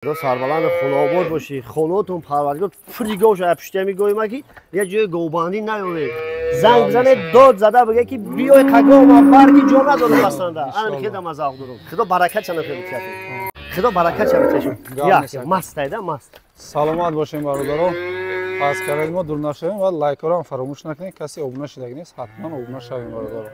Сарбаланд хунобод бошӣ, хонотон парвардигор пури гов шава, пуштиями гови ма ки я ҷои говбандӣ наёве. Занг бизане, дод зада биге ки биёй қаго ма барги ҷо надорам бастанда. Ана хедам аз завқ дорам. Худо баракат чана фермитиятон. Худо баракат чана тешон. Я маст айда маст. Саломат бошем бародаро. Аз канали мо дур нашавем ва лайкҳоро ҳам фаромӯш накунед. Касе обуна шудаги нест, ҳатман обуна шавем бародаро.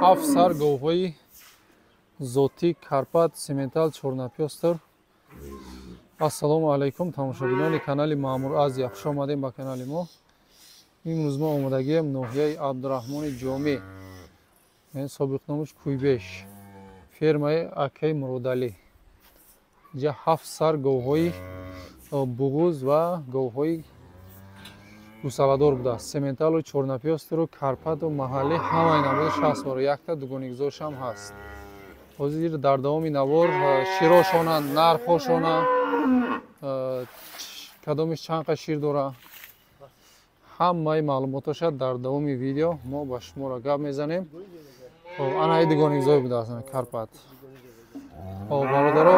Ҳафт сар говҳои зотӣ Карпат, Симентал, Чорнапёстр. Ассалому алайкум тамошобинони канали Маъмур Азия, хуш омадем ба канали мо. Имрӯз мо омадагием ноҳияи Абдураҳмони Ҷомӣ, собиқ номаш Куйбеш, фермаи Акаи Муродалӣ. Инҷа ҳафт сар говҳои буғуз ва говҳои гусаладор будааст. Сементалу Чорнапёстру Карпату маҳаллӣ ҳамаи намуди 60 бор, якта дугоникзошам ҳаст. Ҳозир дар давоми навор широшона, нархҳошона, кадомиш чанд қа шир дора, ҳамаи маълумотоша дар давоми видео мо ба шуморо гап мезанем. Хоб, ана и дугоникзой будааст Карпат. Хоб, бародаро,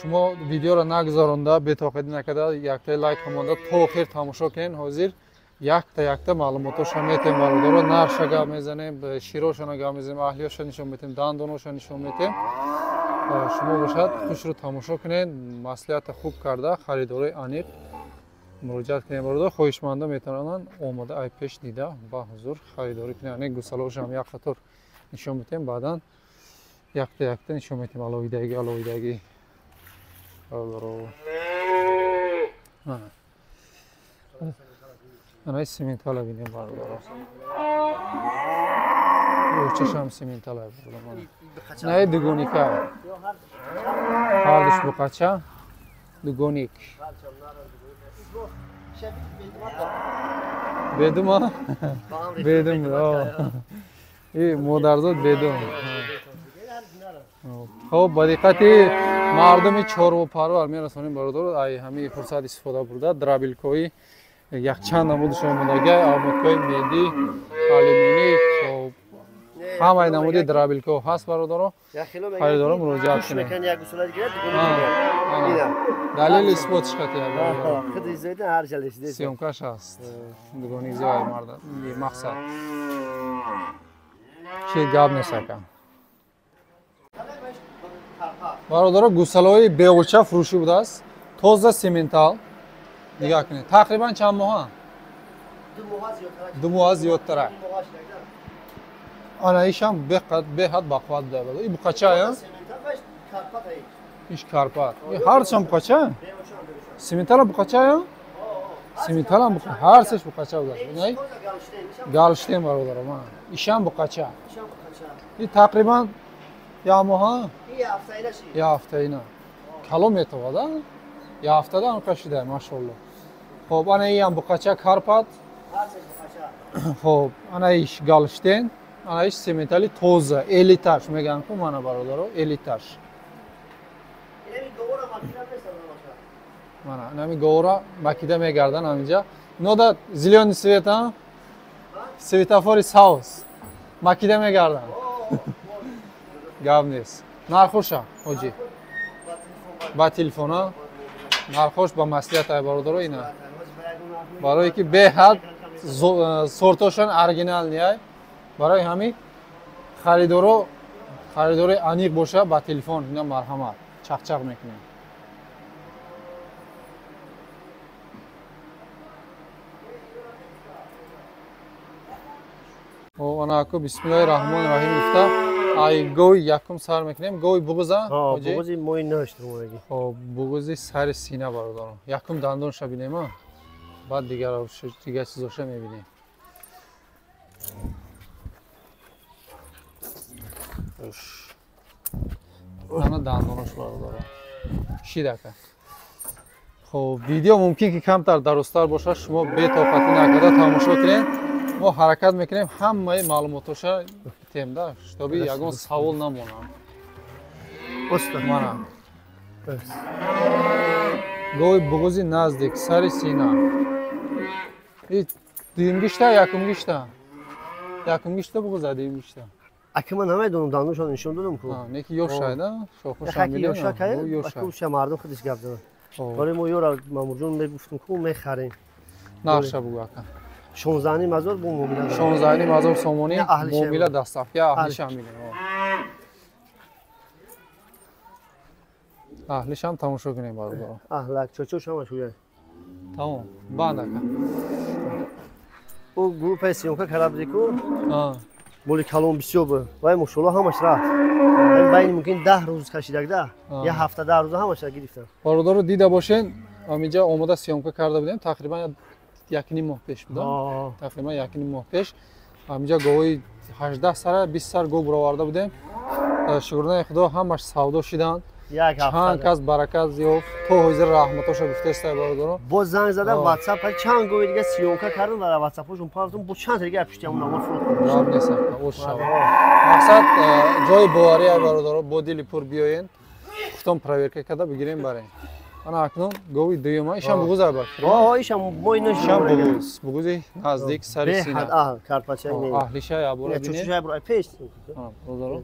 шумо видеоро нагузаронда, бетоқатӣ накарда, яктаи лайк монда то охир тамошо кунед. Ҳозир якта якта маълумотоша метем бародаро, нархша гап мезанем, широшона гап мезанем, аҳлиёша нишон метем, дандоноша нишон метем. Шумо бошад хушро тамошо кунед, маслиҳата хуб карда, харидорои аниқ муроҷиат кунед бародар. Хоҳишмандо метавонанд омода ай пеш дида ба ҳузур харидорӣ кунед. Аниқ гусалошам як қатор нишон метем, баъдан якта якта нишон метем алоҳидаги алоҳидаги. Ана сементала бинем бародаро. Чашам сементала бародаро. На дугоника. Ҳардуш буқача дугоник. Бедума? Бедум. И модарзод бедум. Хоб, ба диққати мардуми чорвопарвар мерасонем бародаро, ай ҳамин фурсат истифода бурда драбилкои якчанд намудаш омодагӣ, алмуткои медӣ, алюминӣ, хоб ҳамаи намуди драбилко ҳаст бародаро. Харидоро муроҷиат кунед. Далели исботш хати съёмкаш ҳаст. Дугоникзои марда мақсад. Чи гап нест ака. Бародаро, гусалаҳои беғуча фурӯшӣ будааст. Тоза сементал. Нигоҳ кунед. Тақрибан чанд моҳа? Ду моҳа зиёдтарак. Ана ишам беҳад бақувват буда. И буқача я? Иш Карпат. Ҳарчам буқача? Сементала буқача я? Сементалам буқача. Ҳар сеш буқача будааст. Галштен бародаро, ишам буқача. И тақрибан я моҳа? Я ҳафтаина. Калом метавад, а? Я ҳафтада ам кашида, машалло. Хоб, ана иам буқача Карпат. Хоб, ана иш Голштейн, ана иш сементали тоза, элиташ меган ку мана бародаро, элиташ. Мана, нами гора макида мегардан ҳаминҷа. Ино да зелёный свет, а? Светофори савз. Макида мегардан. Гап нест. Нархоша, ҳоҷӣ. Ба телефона. Нархош ба маслиҳат ай бародаро ина. Барое ки беҳад сортошон оригинални ай. Барои ҳамин харидоро харидори аниқ боша ба телефон ина марҳамат чақчақ мекунем. Ана аку бисмиллоҳи раҳмони раҳим гуфта ай гови якум сар мекунем. Гови буғуза? Буғузи мои нашт омадаги. Хоб, буғузи сари сина бародарон. Якум дандонша бинем, а? Баъд дигар чизоша мебинем. Ана дандонош бародарон. Шидака. Хоб, видео мумкин ки камтар дарозтар бошад, шумо бетоқатӣ накарда тамошо кунед. Мо ҳаракат мекунем ҳамаи маълумотоша битем, да, шитоби ягон савол намонам. Мана. Гови буғузи наздик, сари сина. И дуюмгишта, якумгишта? Якумгишта буғуза, дуюмгишта? Аки ман намедонам, дандоншон нишон додам ку. Неки ёшай, да? Шохошам билем. Ёшай, аки мардум худиш гап зада. Барои мо ёра Мамурҷон мегуфтем ку мехарем. Нархша бугу ака. 16 ҳазор бо муомила. 16 ҳазор сомонӣ муомила дастаф. Я аҳлишам бинем. Аҳлишам тамошо кунем бародарон. Аҳлак чочош ҳамаш уя. Тамом. Банд ака. О группаи съёмка карда будӣ ку? Моли калон бисёр буд. Вай мошолло ҳамаш рафт. Байни мумкин 10 рӯз кашидак да. Я ҳафта 10 рӯза ҳамаша гирифтам. Бародаро дида бошен, ҳаминҷа омода съёмка карда будем, тақрибан 1,5 моҳ пеш буда. Тақрибан 1,5 моҳ пеш. Ҳаминҷа говои 18 сара, 20 сар гов бароварда будем. Шукрона Худо ҳамаш савдо шиданд. Чанд кас баракат ёфт. То ҳозир раҳматоша гуфтаеста бародаро. Боз занг задам WhatsApp, чанд гови дига съёмка кардам ва WhatsApp-ошон партум, бо чанд дига пушти ҳамон навор фурӯхтам. Гап нест, ош шава. Мақсад ҷои боварӣ ай бародаро, бо дили пур биёен. Худтон проверка карда бигирем барем. Ана акнун гови дуюма, ишам буғуз ай бар. Ишам мои ишам буғуз, буғузи наздик сари сина. Беҳад аҳл, карпача не. Аҳлиша ябора бинед. Чучуша ябора пеш. Бародаро.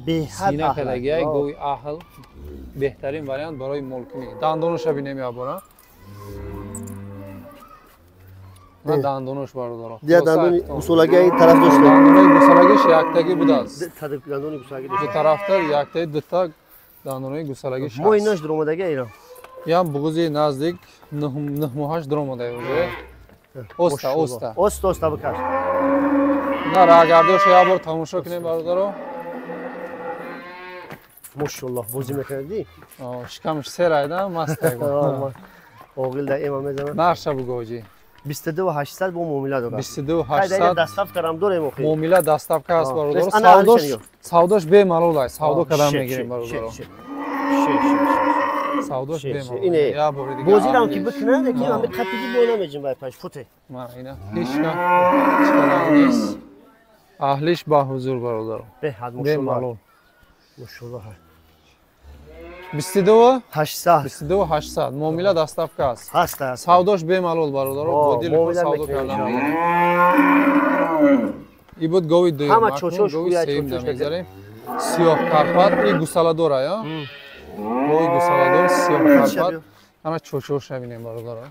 Беҳад сина кардагиай гови аҳл беҳтарин вариант барои молкунӣ. Дандоноша бинем ябора. На дандонош бародаро. Дия дандони гусолаги тараф дошт. Дандонои гусолагиш яктаги будааст. Дандони гусолаги дошт. Ду тарафта яктаи дута дандонои гусолагиш ҳаст. Мои наш дуромадаги айра. Ям буғузи наздик 9 моҳаш дуромадаги уже. Оста, оста. Оста, оста бикаш. На рагардоша як бор тамошо кунем бародаро. Мошаллоҳ, бозӣ мекардӣ? Шикамаш сер айда, маст айда. Оғил да эма мезанад. Нарша бугу ҳоҷӣ. 22 800 бо муомила дорад. 22 800. Доставка рам дорем охи. Муомила доставка ҳаст бародаро. Савдош, савдош бемалол аст. Савдо кардан мегирем бародаро. Савдош бемалол. Ине. Я бори дига. Бозирам ки бикунад, ки ҳами қапиди бо намеҷим бай паш футе. Ма ина ҳеч ка нест. Аҳлиш ба ҳузур бародаро. Беҳад мошаллоҳ. Бемалол. Мошаллоҳ. 22 800. 22 800. Муомила доставка аст. Ҳаст, ҳаст. Савдош бемалол бародаро, бо дили худ савдо кардан мегирем. И буд гови дуюм. Ҳама чочош гови гӯяд, сеюм чочош мегзарем. Сиёҳ карпат и гусаладор ая. Гови гусаладор сиёҳ карпат. Ана чочош бинем бародаро.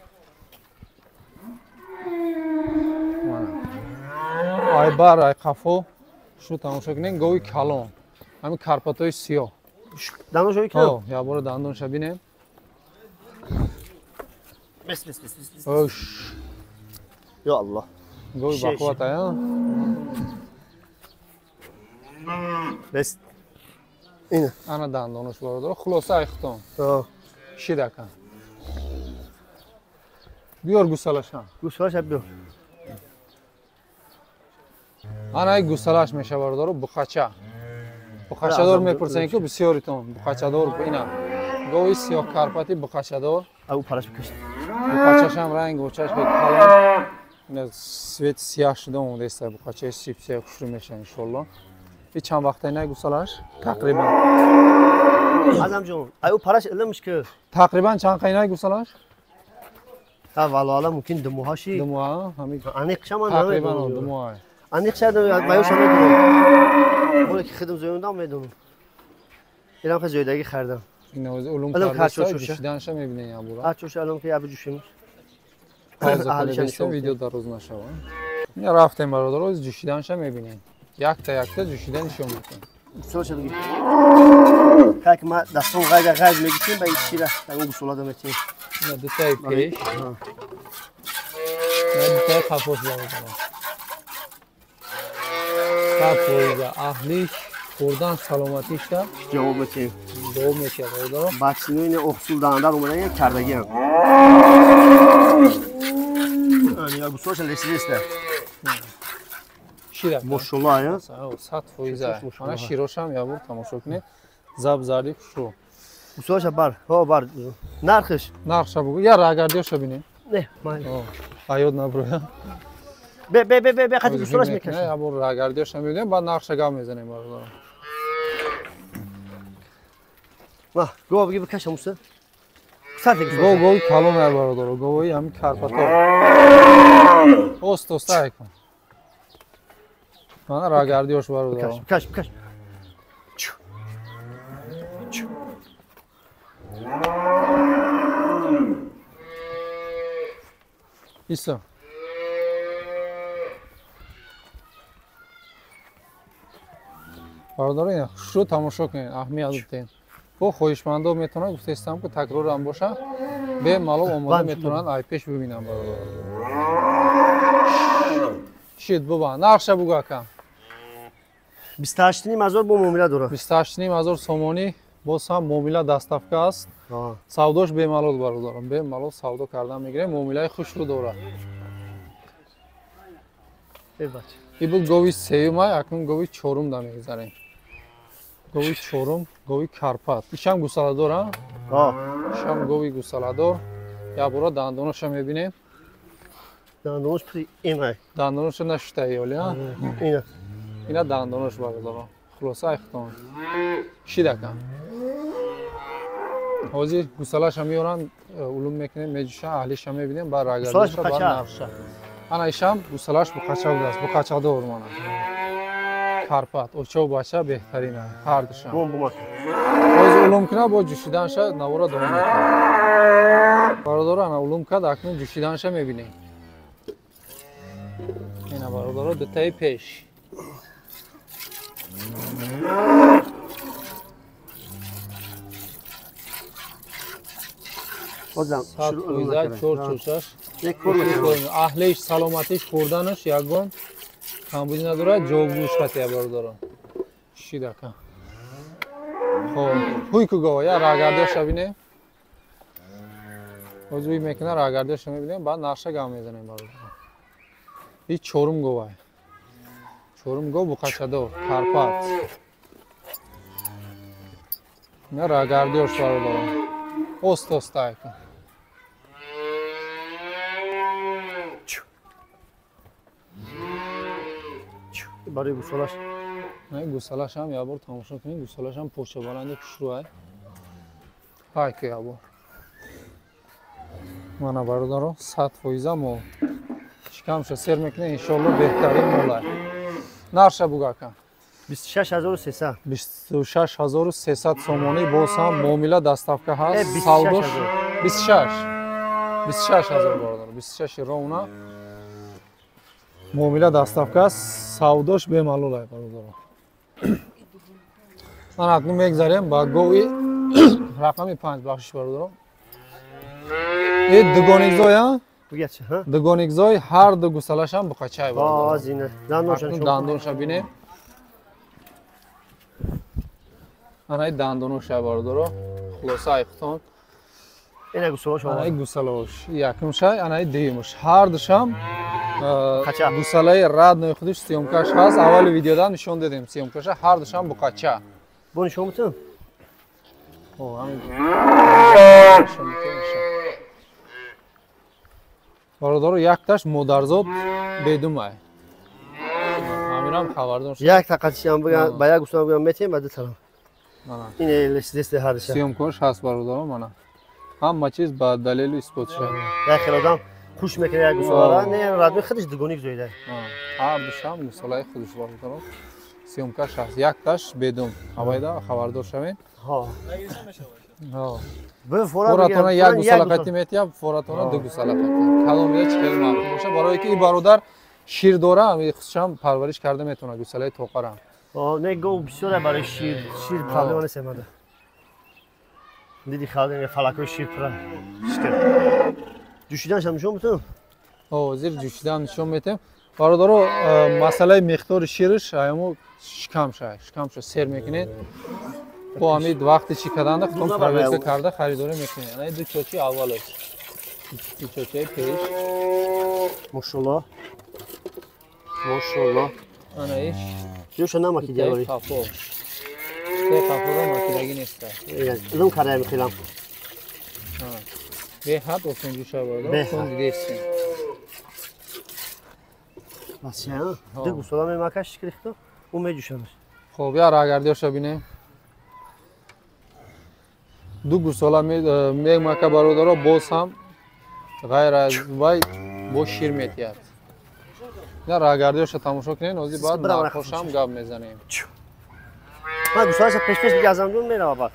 Ай бар ай қафо шу тамошо кунем гови калон. Ҳамин карпатҳои сиёҳ. Дандоншо ки? Ҳо, як бора дандонша бинем. Бес, бес, бес, бес. Ош. Ё Аллоҳ. Гови бақувват ая. Бес. Ина. Ана дандонош бародаро. Хулоса ай хутон. Ҳо. Шидака. Биёр гусалашам. Гусалаша биёр. Ана ай гусалаш меша бародаро, буқача. Буқачадор мепурсен ки бисёритон буқачадор ина. Гови сиёҳ карпати буқачадор. Ау параш бикаш. Буқачашам ранг очаш бе калон. Ина свет сияҳ шуда омодаист, буқачаи сипсия хушрӯ меша иншоалло. И чанд вақта инай гусалаш? Тақрибан. Азам ҷон, аю параш илмш ки. Тақрибан чанд қайнай гусалаш? Та валла мумкин 2 моҳаши. 2 моҳ, ҳамин. Аниқ шаман тақрибан 2 моҳ. Аниқ шада баё шама медонам. Оне ки хидм зоюндам медонам. Инам хе зоидаги хардам. Ина улум карда ҷушиданша мебинем ябура. А чуш алом ки ябу ҷушимш. Пауза кунем, видео дароз нашава. Ина рафтем бародаро, ҷушиданша мебинем. Якта якта ҷушидан нишон медиҳем. Гусолаша бигир. Как ма дастон ғайда ғайд мегирем ба ичира, ягон гусола да метем. Ина дутаи пеш. Ина дутаи қафош бародаро. 100% аҳлиш хӯрдан саломатишда ҷавоб метем. Ҷавоб метиҳад бародаро. Ваксинои охсул даҳандар омадан кардагиам. Ана гусолаша лесидаста. Шира. Мошалло, ая? 100%. Ана широшам ябур тамошо кунед. Заб зарди хушрӯ. Гусолаша бар, ҳо бар. Нархиш? Нархша бугу. Я рагардиёша бинем. Не, май. Аёд наброя. Бе бе бе бе қати гусолаш мекашем. Ябур рагардиёша мебинем, баъд нархша гап мезанем бародаро. Ва, гов биги бикашам уса. Гов гови калон ай бародаро, говои ҳамин карпато. Ост оста айкун. Мана рагардиёш бародаро. Каш, каш. Исо. Бародаро, ина хушрӯ тамошо кунед, аҳамият бидиҳед. Бо хоҳишмандо метавонанд, гуфтаистам ки такрорам боша, бемалол омода метавонанд ай пеш бибинанд бародаро. Шид буба, нархша бугу ака. 28 ҳазор бо муомила дорад. 28 ҳазор сомонӣ боз ҳам муомила доставка аст. Савдош бемалол бародарам, бемалол савдо кардан мегирем, муомилаи хушрӯ дорад. И буд гови сеюмай, акнун гови чорум да мегузарем. Гови чорум, гови карпат. Ишам гусаладор, а? Ишам гови гусаладор. Ябура дандоноша мебинем. Дандонош при имай. Дандоноша нашитаи оли, а? Ина. Ина дандонош бародаро. Хулоса айхтон. Шидака. Ҳозир гусалаша меоранд, улум мекунем, меҷуша, аҳлиша мебинем, бар рагардиша, бар нархша. Ана ишам гусалаш буқача будааст, буқачадор мана. Карпат, оча бача беҳтарин ай, ҳардушам. Ҳозир улум куна, бо ҷушиданша навора давом мекунем. Бародаро, ана улум кард, акнун ҷушиданша мебинем. Ина бародаро, дутаи пеш. 100% чор чӯшаш. Аҳлиш, саломатиш, хӯрданаш ягон камбудӣ надорад, ҷавобгӯш хатия бародаро. Шидака. Хоб, ҳуй ку гова, я рагардиёша бинем. Ҳозир ҳуй мекунад, рагардиёша мебинем, баъд нархша гап мезанем бародаро. И чорум говай. Чорум гов буқачадор, карпат. Ина рагардиёш бародаро. Ост оста айкун. Барои гусалаш. Гусалаш ҳам ябор тамошо кунед, гусалаш ҳам почабаланди хушрӯ ай. Ҳай ки ябор. Мана бародаро, 100% мол. Шикамша сер мекунед, иншоалло беҳтарин мол ай. Нархша бугу ака. 26300. 26300 сомонӣ боз ҳам муомила доставка ҳаст. Савдош 26. 26000 бародаро, 26 ровна. Муомила доставка аст, савдош бемалол ай бародаро. Ман акнун мегзарем ба гови рақами 5, бахшиш бародаро. И дугоникзой, а? Дугоникзой ҳар ду гусалашам буқачай бародаро. Дандонша бинем. Анаи дандоноша бародаро. Хулоса айхтон. Ина гусалош. Анаи гусалош. Якумшай, анаи дуюмуш. Ҳар душам гусалаи раднои худиш съёмкаш ҳаст. Аввали видеода нишон додем съёмкаша. Ҳар душам буқача. Бо нишон бутам? О, ҳамин. Нишон бутам. Бародаро якташ модарзод бедумай. Ҳаминам хабардор шуд. Як тақатишам бигам, ба як гусола бигам метем ба ду тараф. Мана. Ин лесдест ҳардиша. Съёмкош ҳаст бародаро мана. Ҳама чиз ба далелу исбот шуд. Як хел одам хуш мекунад як гусолара, не радми худаш дугоник зоида. Ҳар душам гусолаи худаш бародаро. Съёмкаш ҳаст. Якташ бедум. Ҳавайда хабардор шавед. Ҳо. Ҳо. Форатона як гусола қатӣ метиҳад, форатона ду гусола қатӣ. Калом бия чӣ хеле маъқул боша, барое ки ин бародар шир дора, ҳами худшам парвариш карда метавонад гусолаи тоқара. Не гов бисёр барои шир, шир проблема нест мада. Диди халдем фалакои шир пура. Шикар. Ҷӯшиданашам нишон метавонам? Ҳо, зир ҷӯшидан нишон метем. Бародаро, масъалаи миқдори шираш аямо шикамша, шикамша сер мекунед. Бо ҳамин вақти чӣ карданда худтон проверка карда харидорӣ мекунед. Ана ду чочи аввалаш. Ду чочаи пеш. Мошалло. Мошалло. Ана иш. Ёша намаки диёри. Қафо. Се қафоро макидагӣ неста. Илм кардаем хелам. Беҳад осон ҷӯша бародар. Осон дидестем. Бас я. Ду гусола мемакаш шикрихто, ӯ меҷӯшадаш. Хоб, я рагардиёша бинем. Ду гусола мемака бародаро боз ҳам ғайр аз вай бо шир метиҳад. На рагардиёша тамошо кунед, ҳозир баъд нархошам гап мезанем. Ман гусолаша пеш-пеш бига Азамҷон мерава баъд.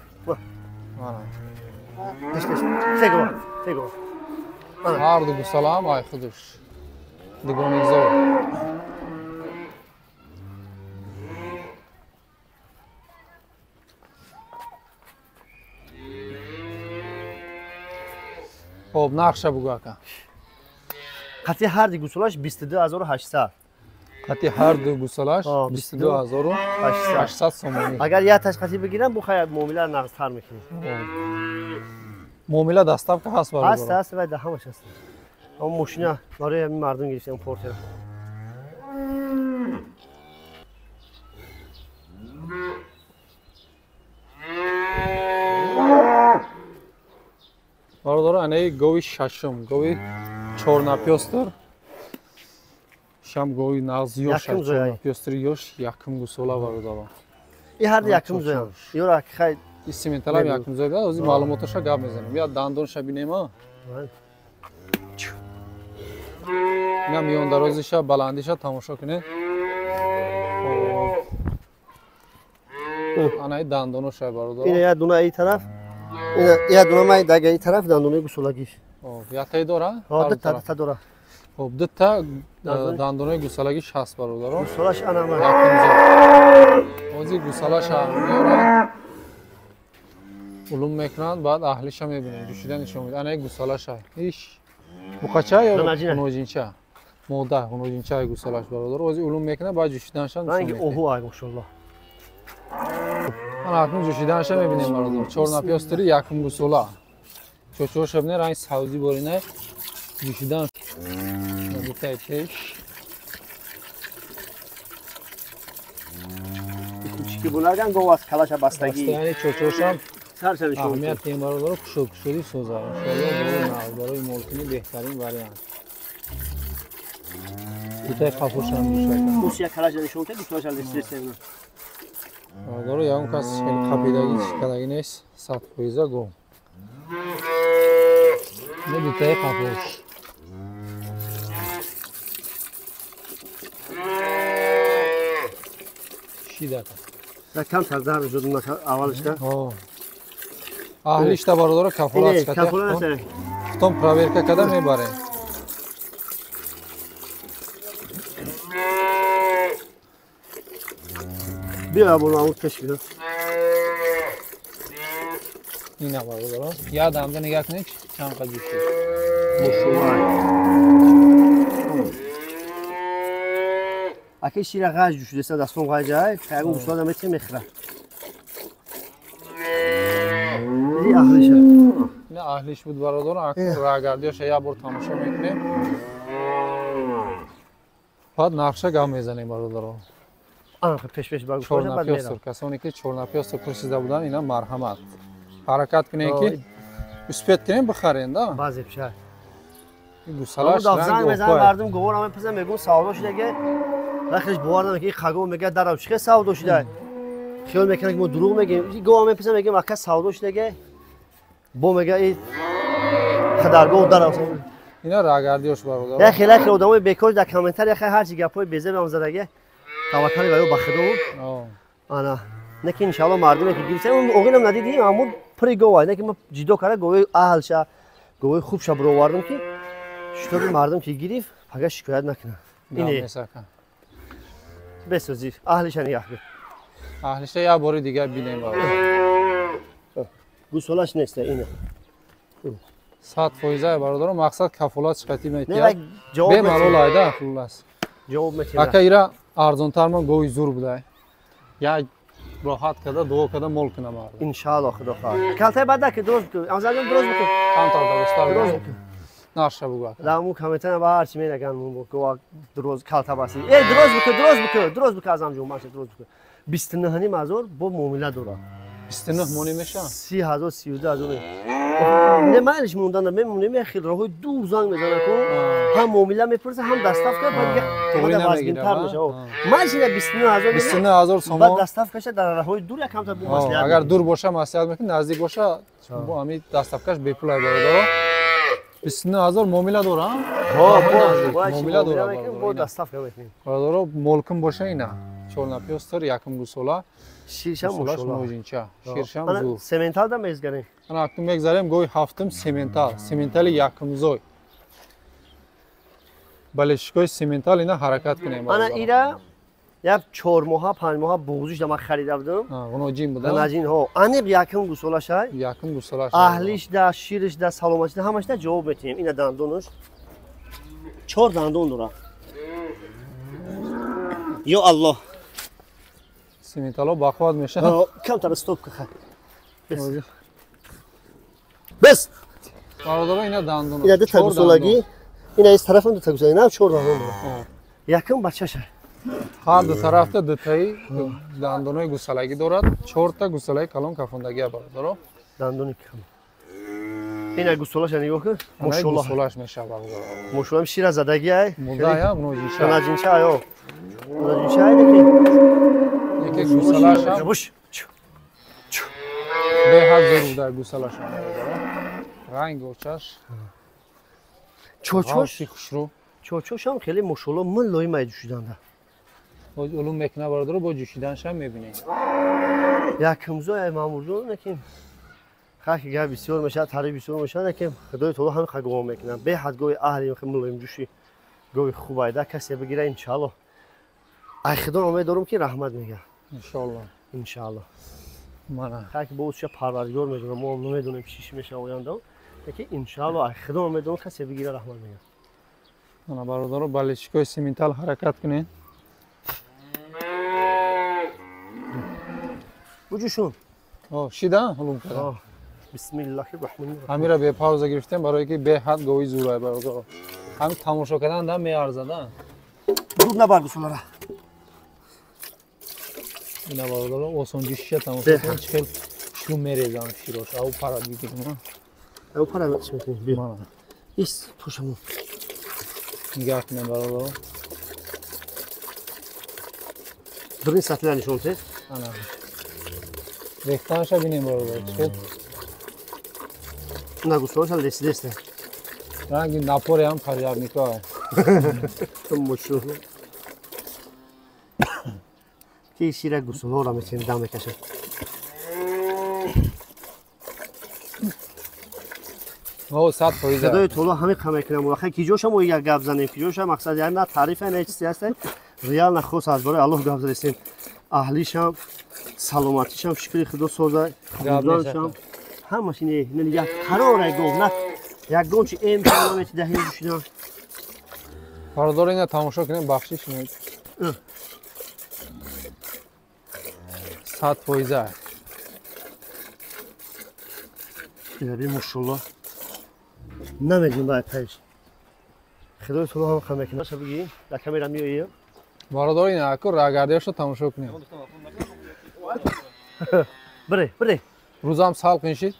Пеш-пеш. Се гов, се гов. Ҳар ду гусолаам ай худаш. Дугоникзор. Хоб, нақша бугӯ ака. Қатъи ҳар ду гусолаш 22800. Қатъи ҳар ду гусолаш 22800 сомонӣ. Агар як таш қатъи бигирам, бу хай муомила нағзтар мекунем. Муомила доставка ҳаст бародар? Ҳаст, ҳаст, вай да ҳамаш ҳаст. Он мошина барои ҳамин мардум гирифтем портера. Бародаро, анаи гови шашум, гови чорнапёстр. Шам гови нағз ёш, чорнапёстри ёш, якум гусола бародаро. И ҳар якум зоям. Ёра хай сименталам якум зоя, ҳозир маълумоташа гап мезанем. Я дандонша бинем, а? Ина миёндарозиша, баландиша тамошо кунед. Анаи дандоноша бародаро. Ина як дуна ай тараф. Я дуна май дага ай тараф дандонои гусолагиш. Ятаи дора? Ҳо, дута, дута дора. Хоб, дута дандонои гусолагиш ҳаст бародаро. Гусолаш ана май. Ҳозир гусолаша меорад. Улум мекунанд, баъд аҳлиша мебинем. Ҷӯшида нишон медиҳад. Анаи гусолаша. Иш. Буқача ё ҳуноҷинча? Мода, ҳуноҷинчаи гусолаш бародаро. Ҳозир улум мекунад, баъд ҷӯшиданша нишон Ранги медиҳад. оҳу ай, мошалло. Ана акнун ҷӯшиданша мебинем бародаро. Чорнапёстри якум гусола. Чочоша бинед, ранги савзӣ борина. Ҷӯшидан дутаи пеш. Кучики бунаган гов аз калаша бастагӣ. Яъне чочошам Сарша нишон аҳамият диҳем бародаро, кушод кушодӣ соза. Иншоалло барои нағз, барои молкунӣ беҳтарин вариант. Дутаи қафошам ҷӯшака. Усия калаша нишон кед, гусолаша лесдест. Бародаро, ягон кас хеле қапидагӣ чикадагӣ нест, 100% гов. Ина дутаи қафош. Шидака. Камтар дар шуд аввалишда. Аҳлишта бародаро кафолат кафолат. Худтон проверка карда мебарем. Биё або пеш биё. Ина бародаро, як дамда нигоҳ кунед чанд қа ҷӯшид. Аки шира ғаж ҷӯшидеста дастон ғаҷай, ягон гусола мети мехӯра. Иди аҳлиша. Ина аҳлиш буд бародаро, акнун рагардиёша як бор тамошо мекунем. Баъд нақша гап мезанем бародаро. Ана пеш-пеш ба гусола баъд мерам. Касоне ки чорнапёстр пурсида буданд, ина марҳамат. Ҳаракат кунед ки успеть кунем бихарен, да? Баъзе пша. Гусалаш занг мезанам мардум говор ҳама пизан мегӯм савдо шудаге. Вақтиш бовар намекунад ин қаго мегӯяд дарав чӣ хел савдо шуда. Хиёл мекунад ки мо дурӯғ мегӯем. Ин гов ҳама пизан мегӯем ака савдо шудаге. Бо мегӯяд ин хадаргоҳ дарав. Ина рагардиёш бародар. Я хеле хеле одамои бекор дар комментария хай ҳарчи гапҳои безеб ҳам задаге. Таваккали ба ё ба худо. Ана не ки иншаалло мардуме ки гирифта он оғилам надидим, аммо пури гов не ки ма ҷидо карда говои аҳлша, говои хубша бировардам ки шутоби мардум ки гирифт, пага шикоят накунад. Ине бесозӣ аҳлиша нигаҳ кун. Аҳлиша як бори дигар бинем бародар. Гусолаш нест ине. 100% бародаро мақсад кафолат шикати метиҳад. Бемалол айда хуллас. Ҷавоб метиҳад. Ака ира арзонтар ма гови зур будай. Як роҳат карда дуо карда мол кунам мардум. Иншаалло худо хоҳад. Калтай баъд ки дроз бикун. Амзаҷон дроз бикун. Камтар дурусттар дроз бикун. Нарша бугу ака. Дар мо комментария ба ҳар чи менаган гова дроз калта баси. Э дроз бикун, дроз бикун, дроз бикун азамҷон, маша дроз бикун. 29 ҳазор бо муомила дорад. 29 монӣ мешавад? 30 ҳазор, 32 ҳазор. Не майлиш мондан мемонем як хел роҳҳои дур занг мезанад ку ҳам муомила мепурса ҳам доставка баъд дигар вазгинтар мешавад. Майлиш ина 29 ҳазор 29 ҳазор сомон баъд доставкаша дар роҳҳои дур як камтар бо маслиҳат. Агар дур боша маслиҳат мекунӣ, наздик боша бо ҳамин доставкаш бепул ай бародаро. 29 ҳазор муомила дора? Муомила дора. Бо доставка мекунем. Бародаро молким боша ина. Чорнапёстр якум гусола. Ширшам мошолла. Ножинча. Ширшам зур. Сементал да мезгарем. Ана акнун мегзарем гоҳи ҳафтум сементал. Сементали якумзой. Балешикои сементал ина ҳаракат кунем. Ана ира як 4 моҳа, 5 моҳа буғзиш да ман харида будам. Ғуноҷин буда? Ғуноҷин, ҳо. Аниқ якум гусолашай. Якум гусолаш. Аҳлиш да, шириш да, саломатиш да, ҳамаш да ҷавоб метиҳем. Ина дандонаш. 4 дандон дорад. Ё Аллоҳ. Сементало бақувват мешавад. Камтар стоп кун. Бес. Бес. Бародаро ина дандон. Ина ду та гусолагӣ. Ина из тарафам ду та гусолагӣ, на 4 дандон дорад. Якум бачаша. Ҳар ду тарафта дутаи дандонои гусалагӣ дорад. 4 та гусалаи калон кафондагӣ бародаро. Дандони калон. Ина гусолаша нигоҳ кун. Мошоллоҳ. Гусолаш мешавад бародаро. Мошоллоҳ шира задагӣ ай. Мурда ай, муноҷинча. Муноҷинча ай, о. Муноҷинча ай неки. Яке гусалаша. Буш. Беҳад зур буда гусалаша. Ранг очаш. Чочош хушрӯ. Чочошам хеле мошоллоҳ мулоим ай ҷӯшиданда. Боз улум мекуна бародаро, бо ҷӯшиданшам мебинем. Якумзой ай Мамурҷон неким. Хаки гап бисёр мешавад, таъриф бисёр мешавад, неким Худои таоло ҳам қагово мекунад. Беҳад гови аҳли мулоим ҷӯши гови хуб айда касе бигира иншааллоҳ. Ай Худо умед дорум ки раҳмат мегӯяд. Иншааллоҳ. Иншааллоҳ. Мана. Хаки бо ӯша Парвардигор медонам, мо намедонем чӣ мешавад оянда. Лекин иншааллоҳ ай Худо умед дорум касе бигира раҳмат мегӯяд. Мана бародаро балешикои сементал ҳаракат кунед. Буҷушун. О, шида ҳулум карда. Бисмиллаҳи раҳмони раҳим. Ҳамира бепауза гирифтем барое ки беҳад гови зурай бародаро. Ҳамин тамошо кардан да меарзад, а? Дур набар гусолара. Ина бародаро осонҷӯшиша тамошо кунед, чӣ хел шум мерезам широш. Ау пара бигирем. Ау пара чӣ мекунем? Биё. Ис пӯшамон. Нигаҳ кунем бародаро. Дурин сатла нишон тед. Ана. Рехтанша бинем бародаро, чӣ хел На гусолаша лес-лес. Ранги напори ҳам пожарника. Мошоллоҳ. Ки шира гусоларо метавонем дам мекашем. О, 100%. Худои таоло ҳамин қа мекунам. Вақте ки ҷоша мо як гап занем, ки ҷоша мақсад яъне на таърифа, на чизе ҳаст, реал на хос аз барои Аллоҳ гап задем. Аҳлишам, саломатишам, шукри Худо соза, худошам. Ҳамаш ине, не як қарор ай гов, на як гончи эм намети даҳин ҷӯшидан. Бародаро ина тамошо кунем, бахшиш кунед. 100%. Ина би мошоллоҳ. Намедонам бай пеш. Худои таоло ҳам қа мекунад. Ша бигӣ, дар камера меоӣ. Бародаро ина аку рагардиашро тамошо кунем. Бире, бире. Рӯзам салқин шид.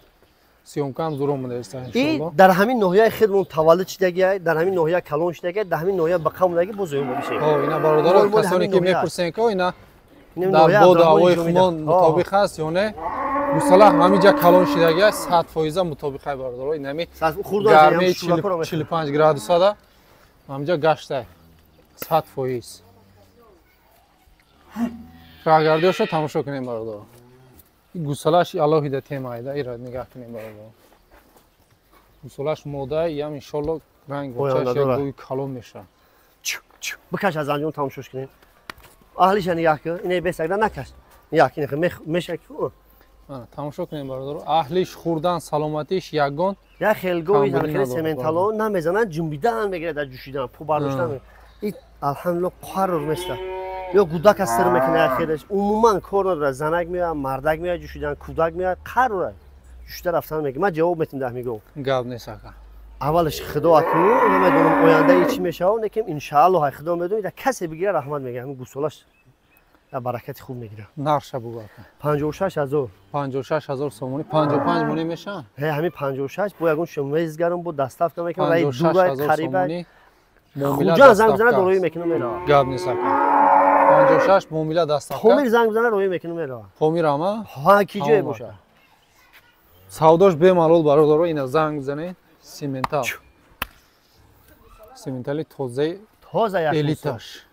Съёмкам зур омадааст иншоалло. И дар ҳамин ноҳияи худмон таваллуд шидагиай, дар ҳамин ноҳия калон шидагиай, дар ҳамин ноҳия ба қавм боз зоюм бошем. Ҳо, ина бародарон, касоне ки мепурсен ки ина дар боду ҳавои худмон мутобиқ аст ё не, гусала ҳаминҷа калон шидагиай 100% мутобиқай бародарон. Ин ҳами гармии 45 градусада ҳаминҷа гаштай 100%. Раҳгардиҳошро тамошо кунем бародарон. Гусалаш алоҳида темаида, ира нигаҳ кунем бародарон. Гусалаш мода, ям иншолло ранг бочаш як гӯи калон мешавад. Бикаш аз анҷом тамошош кунем. Аҳлиша нигаҳ кун, ине бесагда накаш. Нигаҳ кун, мешак ку. Тамошо кунем бародарон. Аҳлиш хӯрдан, саломатиш ягон. Як хел гови хеле сементало намезананд, ҷунбидан мегирад дар ҷӯшидан, пу бардоштан. И алҳамдулиллоҳ қарор места. Ё гудака сир мекунад хелеш, умуман кор надорад, занак меояд, мардак меояд ҷӯшидан, кӯдак меояд, қарор ҷӯшида рафтан мегӯяд. Ман ҷавоб метим даҳ мегӯям. Гап нест ака. Аввалаш худо аку, намедонам оянда чӣ мешавад, лекин иншааллоҳ ай худо медонад, касе бигирад раҳмат мегӯяд, ҳамин гусолаш баракати хуб мегирад. Нархша бугӯ ака. 56 000. 56 000 сомонӣ, 55 монӣ мешавад? Ҳе, ҳамин 56 бо ягон шумезгарам бо доставка мекунам, рай дура қариба. Хуҷа занг бизанад, роӣ мекунам меравад. Гап нест ака. 56 муомила доставка. Помир занг бизанад, роӣ мекунам меравад. Помир ама? Ҳа, ки ҷое бошад. Савдош бемалол бародаро, ина занг бизанед. Симентал. Симентали тозаи тоза як элиташ.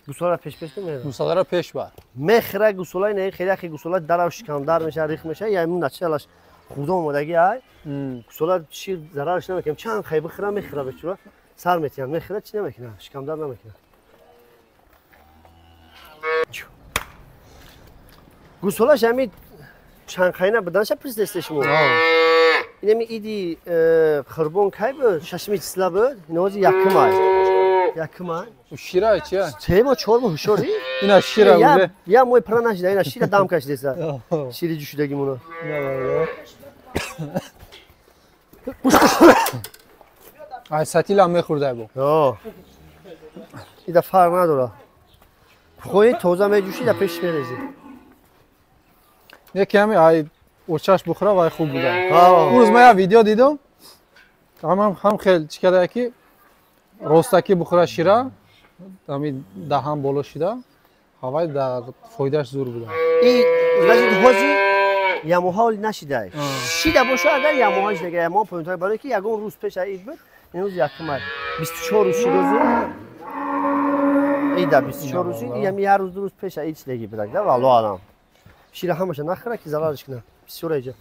Гусола пеш пеш меҳра. Гусоларо пеш бар. Мехра гусолаи не, хеле яхи гусола дарав шикамдар меша, рих меша, я имун началаш худо омадаги ай. Гусола шир зарарш намекунам. Чанд хай бихра мехра бечура. Сар метиҳам, мехра чи намекунам, шикамдар намекунам. Гусолаш ҳами чанд хайна буданша президенте шумо. Инами иди қурбон кай буд? Шашми числа буд. Инози якум ай. Якум ай. Шира чия? Се мо чор мо ҳушёрӣ? Ина шира уже. Я мой пра нашида, ина шира дам кашидеса. Шири ҷӯшидаги муно. Ай сатила мехӯрдай бо. О. Ида фарқ надора. Хоҳи тоза меҷӯшӣ, да пеш мерезӣ. Яке ҳами ай очаш бухӯра вай хуб буда. Он рӯз ман як видео дидам. Ҳам хел чӣ кардае ки ростакӣ бухӯра шира, ҳами даҳан боло шида, ҳавай дар фоидааш зур буда. И значит ҳози ямоҳа оли нашидай. Шида боша агар ямоҳа шида, ямоҳа поинтар барои ки ягон рӯз пеш ид буд, ин рӯз якум ай. 24 рӯз шидозу. Ида 24 рӯз, ями як рӯз ду рӯз пеш ид шидаги будак, да валлоҳ алам. Шира ҳамаша нахӯра ки зарарш кунад. Бисёр эҷа.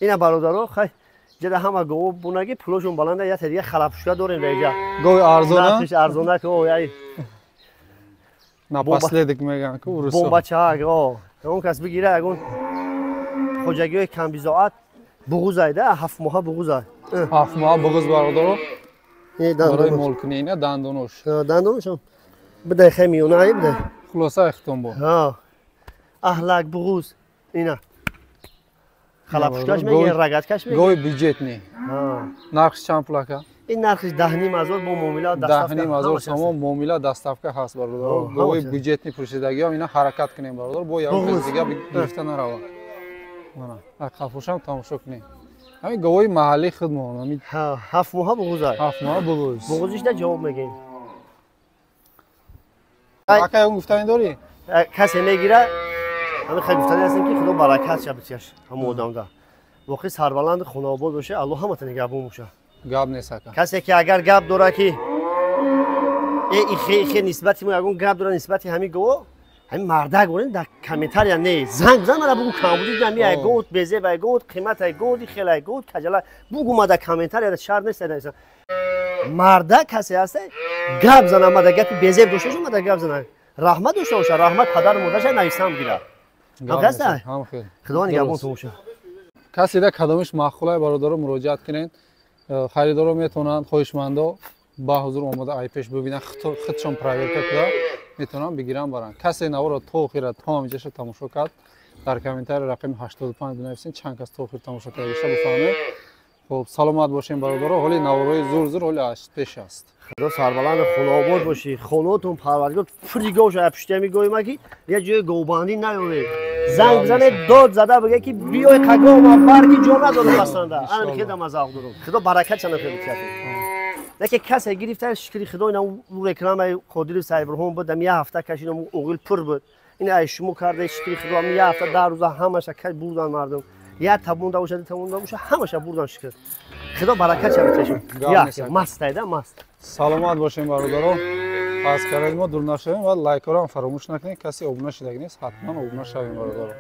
Ина бародаро, хай ҷада ҳама гово бунаги пулошон баланда, я дига халапушка дорем дар иҷа. Гови арзона? Нархиш арзона ки о яй. Напоследок мегӯянд ку урусо. Бомбачаак, о. Он кас бигира ягон хоҷагиҳои камбизоат буғузайда, 7 моҳа буғузай. 7 моҳа буғуз бародаро. Барои молкунӣ ина дандонош. Дандоношам. Бидай хай миёна ай бидай. Хулоса ихтон бо. Ҳа. Аҳлак буғуз ина. Халапушкаш мегирад, рогаткаш мегирад. Гови бюджетный. Нархш чанд пул ака? Ин нархиш 10 500 бо муомила доставка. 10 500 сомон муомила доставка ҳаст бародаро. Гови бюджетный пурсидагиҳам ина ҳаракат кунем бародар, бо ягон кас дига гирифта нарава. Мана, қафошам тамошо кунем. Ҳамин говои маҳаллии худмон, ҳамин 7 моҳа буғузай. 7 моҳа буғуз. Буғузишда ҷавоб мегӯем. Ака, ягон гуфтанӣ дорӣ? Касе мегира, ҳамин хел гуфтанӣ ҳастем ки худо баракат ша битияш ҳамон одамда. Воқеъ сарбаланди хонаобод боша, аллоҳ ҳамата нигаҳбон боша. Гап нест ака. Касе ки агар гап дора ки э ихе ихе нисбати мо ягон гап дора нисбати ҳамин гово, ҳамин мардак орем дар комментария не занг бизан мара бугу камбуди ами ай год безеб ай год қимат ай год хел ай год каҷала бугу ма дар комментария шарт нест нависам. Мардак касе ҳаста гап зана, ма дар гапи безеб дошта боша, ма дар гап зана. Раҳмат дошта боша, раҳмат падару модарша нависам гира. Ҳам хел. Худо нигаҳбон боша. Касе да кадомиш маъқулай бародаро муроҷиат кунед. Харидоро метавонанд, хоҳишмандо ба ҳузур омода ай пеш бибинанд, худшон проверка куда метавонанд бигиранд баранд. Касе наворо то охира то ҳамиҷаша тамошо кард, дар комментарий рақами 85 бинависед, чанд кас то охир тамошо кардагиша бифаҳмед. Хуб, саломат бошем, бародаро. Ҳоли наворои зур зур ҳоли аз пеш аст. Худо сарбаланд, хонобод бошӣ. Хонотон парвардигор пури гов шава. Пушти ҳами гови ма ки як ҷои говбандӣ наёве. Занг бизане, дод зада биге ки биёй қагома бар ки ҷо надорам бастанда. Ана хеда ма завқ дорам. Худо баракат чана хелитиятон. Яке касе гирифта, шукри Худо, ина у рекламаи Қодири Сайбурҳон буд, ам як ҳафта кашидам, оғил пур буд. Ин ай шумо карда, шукри Худо, ам як ҳафта 10 рӯза ҳамаша каш бурдан мардум. Як табонда бошад, ду табонда бошад, ҳамаша бурдан, шукр. Худо баракат шава чашм. Як маст айда маст. Саломат бошем, бародаро. Аз канали мо дур нашавем ва лайкҳоро ҳам фаромӯш накунед. Касе обуна шудаги нест, ҳатман обуна шавем, бародаро.